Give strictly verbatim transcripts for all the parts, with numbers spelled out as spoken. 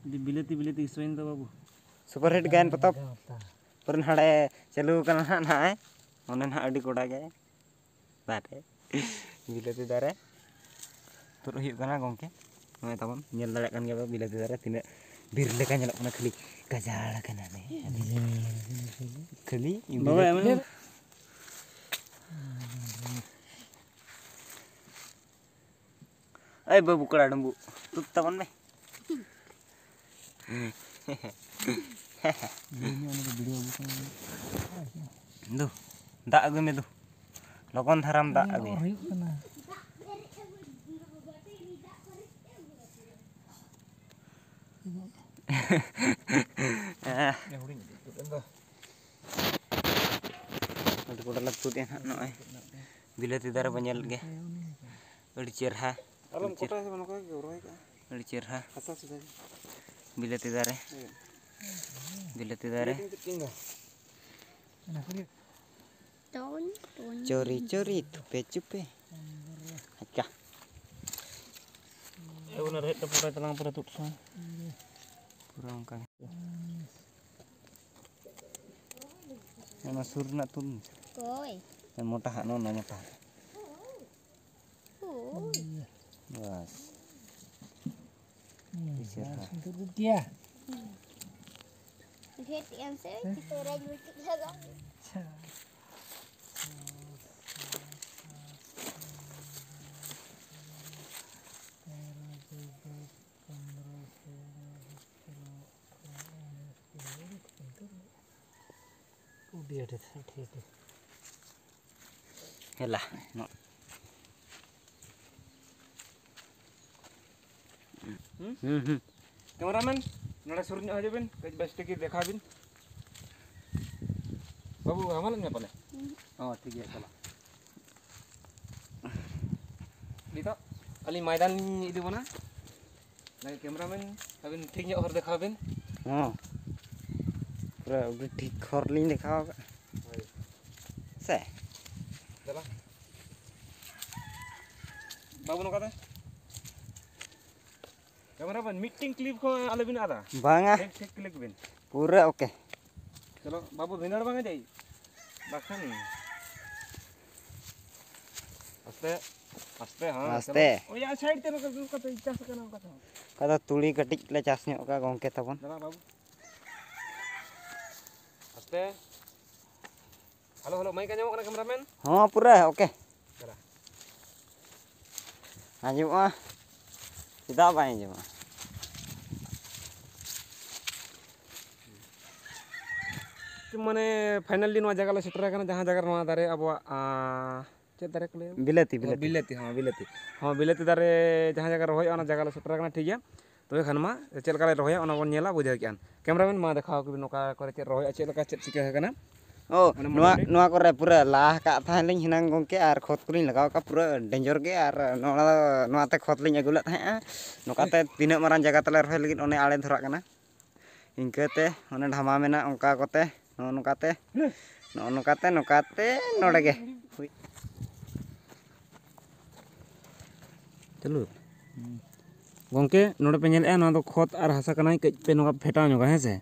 ᱟᱹᱰᱤ ᱵᱤᱞᱟᱹᱛᱤ ᱵᱤᱞᱟᱹᱛᱤ ᱥᱚᱭᱮᱱ ᱫᱚ ᱵᱟᱹᱵᱩ᱾ ᱥᱩᱯᱟᱨ ᱦᱤᱴ ᱜᱟᱭᱟᱱ ᱯᱚᱛᱚᱵ᱾ ᱯᱩᱨᱟᱹ ᱱᱟᱦᱟᱜ ᱮ ᱪᱟᱹᱞᱩ ᱟᱠᱟᱱᱟ ᱱᱟᱦᱟᱜ, ᱱᱟᱦᱟᱜ ᱚᱱᱮ ᱱᱟᱦᱟᱜ ᱟᱹᱰᱤ ᱠᱚᱰᱟ ᱜᱮ᱾ ᱫᱟᱨᱮ, ᱵᱤᱞᱟᱹᱛᱤ ᱫᱟᱨᱮ ᱛᱩᱫ ᱦᱩᱭᱩᱜ ᱠᱟᱱᱟ ᱜᱚᱢᱠᱮ᱾ ᱱᱚᱜᱼᱚᱭ ᱛᱟᱵᱚᱱ ᱧᱮᱞ ᱫᱟᱲᱮᱭᱟᱜ ᱠᱟᱱ ᱜᱮᱭᱟ ᱵᱤᱞᱟᱹᱛᱤ ᱫᱟᱨᱮ ᱛᱤᱱᱟᱹᱜ ᱵᱤᱨ ᱞᱮᱠᱟ ᱧᱮᱞᱚᱜ ᱠᱟᱱᱟ, ᱠᱷᱟᱹᱞᱤ ᱜᱟᱡᱟᱲ ᱠᱟᱱᱟ ᱱᱮ᱾ ᱠᱷᱟᱹᱞᱤ ᱵᱟᱵᱟ, ᱵᱤᱞᱟᱹᱛᱤ ᱮᱢ ᱫᱟᱨᱮ᱾ ᱮᱭ ᱵᱟᱹᱵᱩ ᱠᱚᱲᱟ ᱰᱩᱢᱵᱩᱜ, ᱛᱩᱫ ᱛᱟᱵᱚᱱ ᱢᱮ᱾ ᱞᱟᱹᱭ ᱢᱮ, ᱚᱱᱟ ᱫᱚ ᱵᱷᱤᱰᱤᱭᱳ ᱟᱹᱜᱩ ᱠᱟᱱᱟ᱾ ᱫᱩ, ᱫᱟᱜ ᱟᱹᱜᱩᱭ ᱢᱮ ᱫᱩ, ᱞᱚᱜᱚᱱ ᱫᱷᱟᱨᱟᱢ ᱫᱟᱜ ᱟᱹᱜᱩᱭᱟ᱾ ᱦᱩᱭᱩᱜ ᱠᱟᱱᱟ᱾ ᱟᱹᱰᱤ ᱜᱚᱴᱟ ᱞᱮ ᱛᱩᱫ ᱮᱫ ᱱᱟᱦᱟᱜ ᱱᱚᱜᱼᱚᱭ᱾ ᱵᱤᱞᱟᱹᱛᱤ ᱫᱟᱨᱮ ᱵᱚᱱ ᱧᱮᱞ ᱜᱮ᱾ ᱟᱹᱰᱤ ᱪᱮᱨᱦᱟ᱾ ᱟᱞᱚᱢ ᱟᱹᱰᱤ ᱪᱮᱨ-, ᱠᱚᱴᱟᱭᱟ, ᱱᱚᱝᱠᱟ ᱜᱮ ᱨᱚᱦᱚᱭ ᱠᱟᱜᱼᱟ᱾ ᱟᱹᱰᱤ ᱪᱮᱨᱦᱟ᱾ ᱦᱟᱥᱟ ᱥᱤᱫᱷᱟᱹ ᱜᱮ᱾ ᱵᱤᱞᱟᱹᱛᱤ ᱫᱟᱨᱮ᱾ ᱦᱮᱸ᱾ ᱵᱤᱞᱟᱹᱛᱤ ᱫᱟᱨᱮ᱾ ᱵᱤᱞᱟᱹᱛᱤ ᱪᱮᱫ ᱠᱤᱱ ᱫᱚ? ᱪᱳᱨᱤ ᱪᱳᱨᱤ ᱛᱷᱩᱯᱮ ᱪᱩᱯᱮ᱾ ᱟᱪᱪᱷᱟ᱾ ᱮ, ᱚᱱᱟ ᱨᱮᱦᱮᱫ ᱴᱟᱯᱚᱴᱟᱭ ᱛᱟᱞᱟᱝ ᱯᱩᱨᱟᱹ ᱛᱩᱫ ᱥᱚᱢᱚᱭ᱾ ᱯᱩᱨᱟᱹ ᱚᱱᱠᱟ ᱜᱮ᱾ ᱚᱱᱟ ᱥᱩᱨ ᱨᱮᱱᱟᱜ ᱛᱩᱞ ᱢᱮᱥᱮ᱾ ᱦᱳᱭ᱾ ᱢᱚᱴᱟ ᱦᱟᱜ, ᱱᱚᱣᱟ ᱢᱚᱴᱟ ᱦᱟᱜ᱾ ᱦᱳᱭ᱾ ᱵᱟᱥ᱾ ᱟᱹᱰᱤ ᱪᱮᱦᱨᱟ᱾ ᱟᱨ ᱥᱩᱱᱫᱚᱨ ᱜᱮᱭᱟ᱾ ᱜᱷᱮᱴ ᱮᱢ ᱥᱮ ᱦᱮᱸ? ᱪᱤᱛᱟᱹᱨ ᱨᱮ ᱢᱤᱫᱴᱤᱡ ᱞᱟᱜᱟᱣ᱾ ᱟᱪᱪᱷᱟ᱾ ᱛᱮᱨᱚ, ᱪᱳᱫᱫᱳ, ᱯᱚᱱᱨᱚ, ᱥᱳᱞᱳ, ᱥᱚᱛᱨᱚ, ᱟᱴᱷᱟᱨᱚ, ᱩᱱᱤᱥ, ᱠᱩᱲᱤ, ᱩᱱᱤᱥ, ᱠᱩᱲᱤ᱾ ᱟᱹᱰᱤ ᱟᱹᱰᱤ ᱴᱷᱤᱠ ᱜᱮ᱾ ᱦᱮᱞᱟ, ᱱᱚ-, ᱦᱩᱸ? ᱦᱩᱸ, ᱦᱩᱸ᱾ ᱠᱮᱢᱮᱨᱟᱢᱮᱱ, ᱱᱚᱰᱮ ᱥᱩᱨ ᱧᱚᱜ ᱦᱤᱡᱩᱜ ᱵᱤᱱ, ᱠᱟᱹᱡ ᱵᱮᱥ ᱴᱷᱤᱠ ᱫᱮᱠᱷᱟᱣ ᱵᱤᱱ᱾ ᱵᱟᱹᱵᱩ, ᱦᱟᱢᱟᱞ ᱧᱚᱜ ᱯᱟᱞᱮ? ᱦᱩᱸ᱾ ᱦᱚᱸ, ᱴᱷᱤᱠ ᱜᱮᱭᱟ, ᱪᱟᱞᱟᱜ᱾ ᱱᱤᱛᱚᱜ ᱟᱹᱞᱤᱧ ᱢᱚᱭᱫᱟᱱ ᱞᱤᱧ ᱤᱫᱤ ᱵᱚᱱᱟ᱾ ᱱᱟᱭ ᱠᱮᱢᱨᱟᱢᱮᱱ, ᱟᱹᱵᱤᱱ ᱴᱷᱤᱠ ᱧᱚᱜ ᱦᱚᱨ ᱫᱮᱠᱷᱟᱣ ᱵᱤᱱ᱾ ᱦᱚᱸ, ᱯᱩᱨᱟᱹ ᱟᱹᱰᱤ ᱴᱷᱤᱠ ᱦᱚᱨ ᱞᱤᱧ ᱫᱮᱠᱷᱟᱣ ᱠᱟᱜᱼᱟ᱾ ᱦᱳᱭ᱾ ᱥᱮ? ᱫᱮᱞᱟ᱾ ᱵᱟᱹᱵᱩ, ᱱᱚᱝᱠᱟ ᱛᱮ᱾ ᱠᱮᱢᱮᱨᱟ ᱢᱮᱱ, ᱢᱤᱫᱴᱮᱱ ᱠᱞᱤᱯ ᱦᱚᱸ ᱟᱞᱚᱵᱤᱱ ᱟᱫᱟ᱾ ᱵᱟᱝᱟ᱾ ᱴᱷᱤᱠ, ᱴᱷᱤᱠ ᱠᱞᱤᱠ ᱵᱤᱱ᱾ ᱯᱩᱨᱟᱹ ᱳᱠᱮ᱾ ᱪᱚᱞᱚ ᱵᱟᱹᱵᱩ, ᱵᱷᱤᱸᱫᱟᱹᱲ ᱵᱟᱝ ᱮ ᱡᱟᱭ᱾ ᱵᱟᱠᱷᱟᱱ ᱟᱥᱛᱮ, ᱟᱥᱛᱮ, ᱦᱮᱸ, ᱟᱥᱛᱮ᱾ ᱪᱚᱞᱚ᱾ ᱳᱭ, ᱟᱨ ᱥᱟᱭᱤᱰ ᱛᱮ ᱱᱚᱝᱠᱟ, ᱱᱚᱝᱠᱟ ᱛᱮ ᱪᱟᱥ ᱠᱟᱱᱟ, ᱚᱱᱠᱟ ᱛᱮᱦᱚᱸ᱾ ᱚᱱᱠᱟ ᱫᱚ ᱛᱩᱲᱤ ᱠᱟᱹᱴᱤᱡ ᱞᱮ ᱪᱟᱥ ᱧᱚᱜ ᱠᱟᱜᱼᱟ ᱜᱚᱢᱠᱮ ᱛᱟᱵᱚᱱ᱾ ᱫᱟᱫᱟ ᱵᱟᱹᱵᱩ᱾ ᱟᱥᱛᱮ᱾ ᱦᱮᱞᱳ, ᱦᱮᱞᱳ, ᱢᱟᱭᱤᱠ ᱟᱸᱡᱚᱢᱚᱜ ᱠᱟᱱᱟ, ᱠᱮᱢᱮᱨᱟᱢᱮᱱ? ᱦᱚᱸ, ᱯᱩᱨᱟᱹ ᱳᱠᱮ᱾ ᱪᱟᱞᱟ᱾ ᱟᱸᱡᱚᱢᱚᱜᱼᱟ, ᱪᱮᱫᱟᱜ ᱵᱟᱭ ᱟᱸᱡᱚᱢᱚᱜᱼᱟ? ᱢᱟᱱᱮ, finally ᱱᱚᱣᱟ ᱡᱟᱭᱜᱟ ᱞᱮ ᱥᱮᱴᱮᱨ ᱟᱠᱟᱱᱟ, ᱡᱟᱦᱟᱸ ᱡᱟᱭᱜᱟ ᱨᱮ ᱱᱚᱣᱟ ᱫᱟᱨᱮ ᱟᱵᱚᱣᱟᱜ, ᱟᱸ, ᱪᱮᱫ ᱫᱟᱨᱮ ᱠᱚ ᱞᱟᱹᱭᱟ? ᱵᱤᱞᱟᱹᱛᱤ, ᱚ, ᱵᱤᱞᱟᱹᱛᱤ᱾ ᱵᱤᱞᱟᱹᱛᱤ, ᱦᱚᱸ, ᱵᱤᱞᱟᱹᱛᱤ᱾ ᱦᱚᱸ, ᱵᱤᱞᱟᱹᱛᱤ ᱫᱟᱨᱮ ᱡᱟᱦᱟᱸ ᱡᱟᱭᱜᱟ ᱨᱮ ᱨᱚᱦᱚᱭᱚᱜᱼᱟ, ᱚᱱᱟ ᱡᱟᱭᱜᱟ ᱞᱮ ᱥᱮᱴᱮᱨ ᱟᱠᱟᱱᱟ, ᱴᱷᱤᱠ ᱜᱮᱭᱟ᱾ ᱛᱚᱵᱮ ᱠᱷᱟᱱ ᱢᱟ, ᱪᱮᱫ ᱞᱮᱠᱟ ᱞᱮ ᱨᱚᱦᱚᱭᱟ, ᱚᱱᱟ ᱵᱚᱱ ᱧᱮᱞᱟ, ᱵᱩᱡᱷᱟᱹᱣ ᱠᱮᱜᱼᱟᱱ᱾ ᱠᱮᱢᱮᱨᱟᱢᱮᱱ, ᱢᱟ ᱫᱮᱠᱷᱟᱣ ᱠᱚᱵᱤᱱ, ᱚᱠᱟ ᱠᱚᱨᱮ ᱪᱮᱫ ᱨᱚᱦᱚᱭᱚᱜᱼᱟ, ᱪᱮᱫ ᱞᱮᱠᱟ ᱪᱮᱫ ᱪᱤᱠᱟᱹ ᱟᱠᱟᱱᱟ᱾ ᱚ, ᱢᱟᱱᱮ ᱱᱚᱣᱟ, ᱢᱚᱴᱟᱢᱩᱴᱤ ᱱᱚᱣᱟ ᱠᱚᱨᱮ ᱯᱩᱨᱟᱹ ᱞᱟ ᱟᱠᱟᱫ ᱛᱟᱦᱮᱸᱫ ᱞᱤᱧ ᱦᱮᱱᱟᱝ ᱜᱚᱢᱠᱮ, ᱟᱨ ᱠᱷᱚᱛ ᱠᱚᱞᱤᱧ ᱞᱟᱜᱟᱣ ᱟᱠᱟᱫ ᱯᱩᱨᱟᱹ ᱰᱮᱧᱡᱚᱨ ᱜᱮ, ᱟᱨ ᱱᱚᱣᱟ, ᱱᱚᱣᱟᱛᱮ ᱠᱷᱚᱛ ᱞᱤᱧ ᱟᱹᱜᱩ ᱞᱮᱫ ᱛᱟᱦᱮᱸᱫᱼᱟ᱾ ᱱᱚᱝᱠᱟᱛᱮ ᱛᱤᱱᱟᱹᱜ ᱢᱟᱨᱟᱝ ᱡᱟᱭᱜᱟ ᱛᱟᱞᱮ ᱨᱚᱦᱚᱭ ᱞᱟᱹᱜᱤᱫ, ᱚᱱᱮ ᱟᱲᱮ ᱫᱷᱚᱨᱟᱜ ᱠᱟᱱᱟ᱾ ᱤᱱᱠᱟᱹᱛᱮ ᱚᱱᱮ ᱰᱷᱟᱢᱟ ᱢᱮᱱᱟᱜ, ᱚᱱᱠᱟ ᱠᱚᱛᱮ, ᱱᱚᱜᱼᱚ ᱱᱚᱝᱠᱟᱛᱮ, ᱱᱚᱜᱼᱚ ᱱᱚᱝᱠᱟᱛᱮ, ᱱᱚᱝᱠᱟᱛᱮ ᱱᱚᱰᱮ ᱜᱮ ᱦᱩᱭ᱾ ᱪᱟᱹᱞᱩ᱾ ᱜᱚᱢᱠᱮ, ᱱᱚᱰᱮ ᱯᱮ ᱧᱮᱞᱮᱫᱼᱟ, ᱱᱚᱣᱟ ᱫᱚ ᱠᱷᱚᱛ ᱟᱨ ᱦᱟᱥᱟ ᱠᱟᱱᱟ, ᱠᱟᱹᱡ ᱯᱮ ᱱᱚᱝᱠᱟ ᱯᱷᱮᱴᱟᱣ ᱧᱚᱜᱟ, ᱦᱮᱸ ᱥᱮ?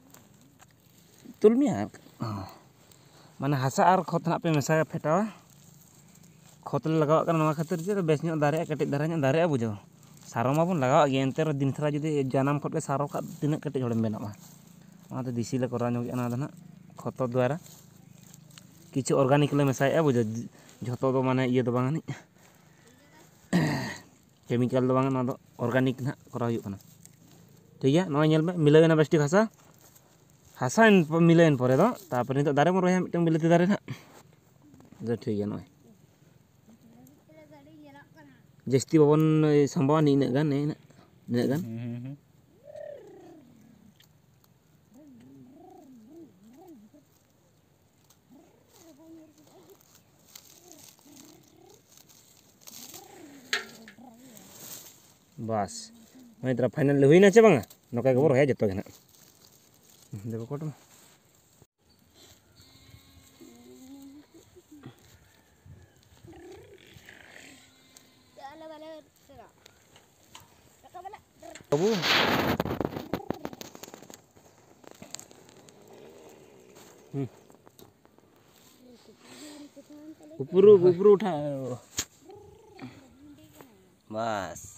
ᱛᱩᱞ ᱢᱮᱭᱟ᱾ ᱢᱟᱱᱮ ᱦᱟᱥᱟ ᱟᱨ ᱠᱷᱚᱛ ᱱᱟᱜ ᱯᱮ ᱢᱮᱥᱟᱭᱟ, ᱯᱷᱮᱴᱟᱣᱟ᱾ ᱠᱷᱚᱛ ᱞᱮ ᱞᱟᱜᱟᱣᱟᱜ ᱠᱟᱱᱟ ᱱᱚᱣᱟ ᱠᱷᱟᱹᱛᱤᱨ ᱡᱮ ᱵᱮᱥ ᱧᱚᱜ ᱫᱟᱨᱮᱜᱼᱟ, ᱠᱟᱹᱴᱤᱡ ᱫᱷᱟᱨᱟ ᱧᱚᱜ ᱫᱟᱨᱮᱜᱼᱟ, ᱵᱩᱡᱷᱟᱹᱣ᱾ ᱥᱟᱨ ᱢᱟᱵᱚᱱ ᱞᱟᱜᱟᱣᱟᱜ ᱜᱮ, ᱮᱱᱛᱮ ᱨᱮᱦᱚᱸ ᱫᱤᱱ ᱫᱷᱟᱨᱟ ᱡᱩᱫᱤ ᱡᱟᱱᱟᱢ ᱠᱷᱚᱱ ᱜᱮ ᱥᱟᱨ ᱠᱷᱟᱱ ᱛᱤᱱᱟᱹᱜ ᱠᱟᱹᱴᱤᱡ ᱦᱚᱲᱮᱢ ᱵᱮᱱᱟᱜᱼᱟ? ᱚᱱᱟᱛᱮ ᱫᱮᱥᱤ ᱞᱮ ᱠᱚᱨᱟᱣ ᱧᱚᱜᱮᱜᱼᱟ ᱱᱚᱣᱟ ᱫᱚ ᱱᱟᱜ, ᱠᱷᱚᱛ ᱫᱣᱟᱨᱟ᱾ ᱠᱤᱪᱷᱩ organic ᱞᱮ ᱢᱮᱥᱟᱭᱮᱜᱼᱟ, ᱵᱩᱡᱷᱟᱹᱣ, ᱡᱷᱚᱛᱚ ᱫᱚ ᱢᱟᱱᱮ ᱤᱭᱟᱹ ᱫᱚ ᱵᱟᱝ ᱟᱹᱱᱤᱡ, chemical ᱫᱚ ᱵᱟᱝ, ᱱᱚᱣᱟ ᱫᱚ organic ᱱᱟᱜ ᱠᱚᱨᱟᱣ ᱦᱩᱭᱩᱜ ᱠᱟᱱᱟ᱾ ᱴᱷᱤᱠ ᱜᱮᱭᱟ, ᱱᱚᱜᱼᱚᱭ ᱧᱮᱞ ᱢᱮ, ᱢᱤᱞᱟᱹᱣ ᱮᱱᱟ ᱵᱮᱥ ᱴᱷᱤᱠ ᱦᱟᱥᱟ᱾ ᱦᱟᱥᱟ ᱮᱱ-, ᱢᱤᱞᱟᱹᱣ ᱮᱱ ᱯᱚᱨᱮ ᱫᱚ, ᱛᱟᱨᱯᱚᱨᱮ ᱱᱤᱛᱚᱜ ᱫᱟᱨᱮ ᱵᱚᱱ ᱨᱚᱦᱚᱭᱟ ᱢᱤᱫᱴᱟᱝ ᱵᱤᱞᱟᱹᱛᱤ ᱫᱟᱨᱮ ᱱᱟᱜ᱾ ᱟᱫᱚ ᱴᱷᱤᱠ ᱜᱮᱭᱟ, ᱱᱚᱜᱼᱚᱭ ᱡᱟᱹᱥᱛᱤ ᱵᱟᱵᱚᱱ ᱥᱟᱢᱵᱟᱣᱟ, ᱱᱤᱱᱟᱹᱜ ᱜᱟᱱ, ᱱᱤᱱᱟᱹᱜ, ᱱᱤᱱᱟᱹᱜ ᱜᱟᱱ᱾ ᱦᱩᱸ, ᱦᱩᱸ, ᱦᱩᱸ᱾ ᱵᱟᱥ, ᱱᱚᱜᱼᱚᱭ ᱛᱟᱨᱟ final ᱦᱩᱭᱱᱟ ᱪᱮ ᱵᱟᱝᱟ? ᱱᱚᱝᱠᱟ ᱜᱮᱵᱚ ᱨᱚᱦᱚᱭᱟ ᱡᱚᱛᱚ ᱜᱮ ᱱᱟᱜ᱾ ᱫᱮᱵᱚ ᱠᱚᱴ ᱢᱮ᱾ ᱵᱟᱹᱵᱩ᱾ ᱦᱩᱸ᱾ ᱩᱯᱨᱩ, ᱩᱯᱨᱩ ᱩᱴᱷᱟ᱾ ᱵᱟᱥ᱾